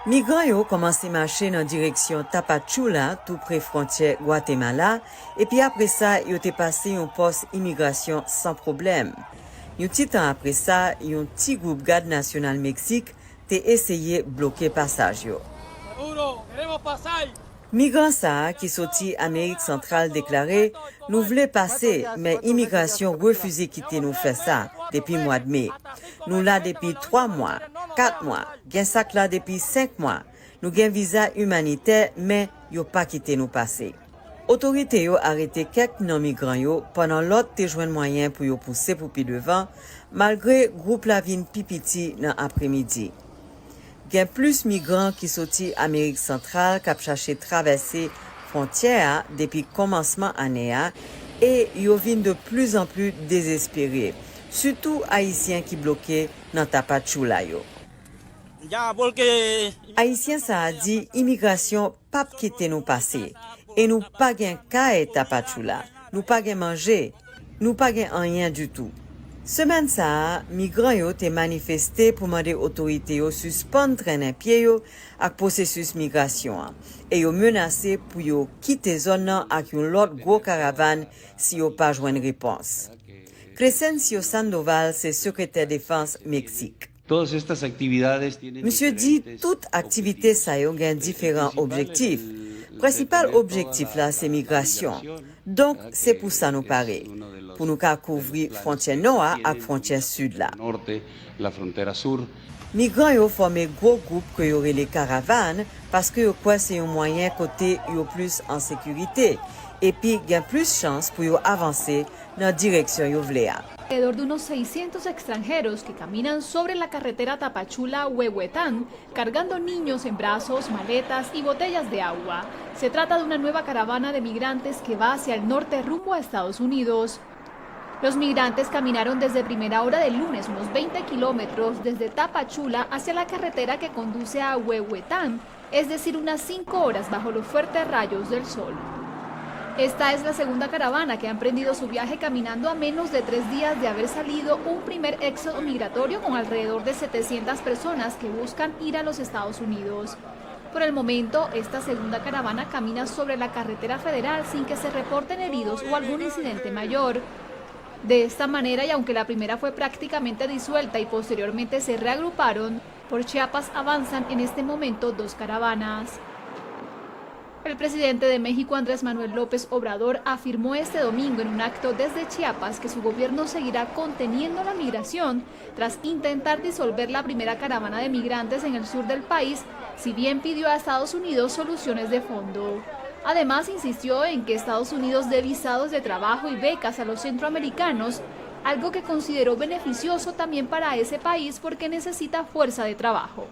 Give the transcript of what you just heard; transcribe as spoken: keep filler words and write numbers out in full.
Migran yo kòmanse mache nan direksyon Tapachula, tou pre fwontyè Gwatemala, epi apre sa, yo te pase yon pòs imigrasyon san pwoblèm. Yon ti tan apre sa, yon ti gwoup Gad Nasyonal Meksik te eseye bloke pasaj yo. Migran sa a ki soti Amerik Santral deklare, "Nou vle pase, men imigrasyon refize kite nou fè sa depi mwa de me. Nou la depi twa mwa, kat mwa, gen sa k la depi senk mwa. Nou gen viza imanitè, men yo pa kite nou pase." Otorite yo arete kèk nan migran yo, pandan lòt te jwenn mwayen pou yo pouse pou pi devan, malgre gwoup la vin pi piti nan apremidi. Gen plis migran ki soti Amerik Santral k ap chache travèse fwontyè a depi kòmansman ane a, e yo vin de pli an pli dezespere, sitou Ayisyen ki bloke nan Tapachula yo. Ayisyen sa a di imigrasyon p ap kite nou pase, e nou pa gen kay Tapachula, nou pa gen manje, nou pa gen anyen ditou. Semèn sa a, migran yo te manifeste pou mande otorite yo sispann trennen pye yo ak pwosesis migrasyon an, e yo menase pou yo kite zòn nan ak yon lòt gwo karavàn si yo pa jwenn repons. Crescencio Sandoval se sekretè defans Meksik. Todas estas actividades tienen Misye di diferentes tout aktivite sa yo gen diferan objektif. Prensipal objektif la se migrasyon. Donk, se pou sa nou pare, pou nou ka kouvri fwontyè nò a ak fwontyè sid la. Norte, la frontera sur. Migran yo fòme gwo gwoup ke yo rele karavàn, paske yo kwè se yon mwayen kote yo plis an sekirite, epi gen plis chans pou yo avanse nan direksyon yo vle a. Alrededor de unos seiscientos extranjeros que caminan sobre la carretera Tapachula-Huehuetán, cargando niños en brazos, maletas y botellas de agua. Se trata de una nueva caravana de migrantes que va hacia el norte rumbo a Estados Unidos. Los migrantes caminaron desde primera hora del lunes unos veinte kilómetros desde Tapachula hacia la carretera que conduce a Huehuetán, es decir, unas cinco horas bajo los fuertes rayos del sol. Esta es la segunda caravana que ha emprendido su viaje caminando a menos de tres días de haber salido un primer éxodo migratorio con alrededor de setecientas personas que buscan ir a los Estados Unidos. Por el momento, esta segunda caravana camina sobre la carretera federal sin que se reporten heridos o algún incidente mayor. De esta manera, y aunque la primera fue prácticamente disuelta y posteriormente se reagruparon, por Chiapas avanzan en este momento dos caravanas. El presidente de México, Andrés Manuel López Obrador, afirmó este domingo en un acto desde Chiapas que su gobierno seguirá conteniendo la migración tras intentar disolver la primera caravana de migrantes en el sur del país, si bien pidió a Estados Unidos soluciones de fondo. Además, insistió en que Estados Unidos dé visados de trabajo y becas a los centroamericanos, algo que consideró beneficioso también para ese país porque necesita fuerza de trabajo.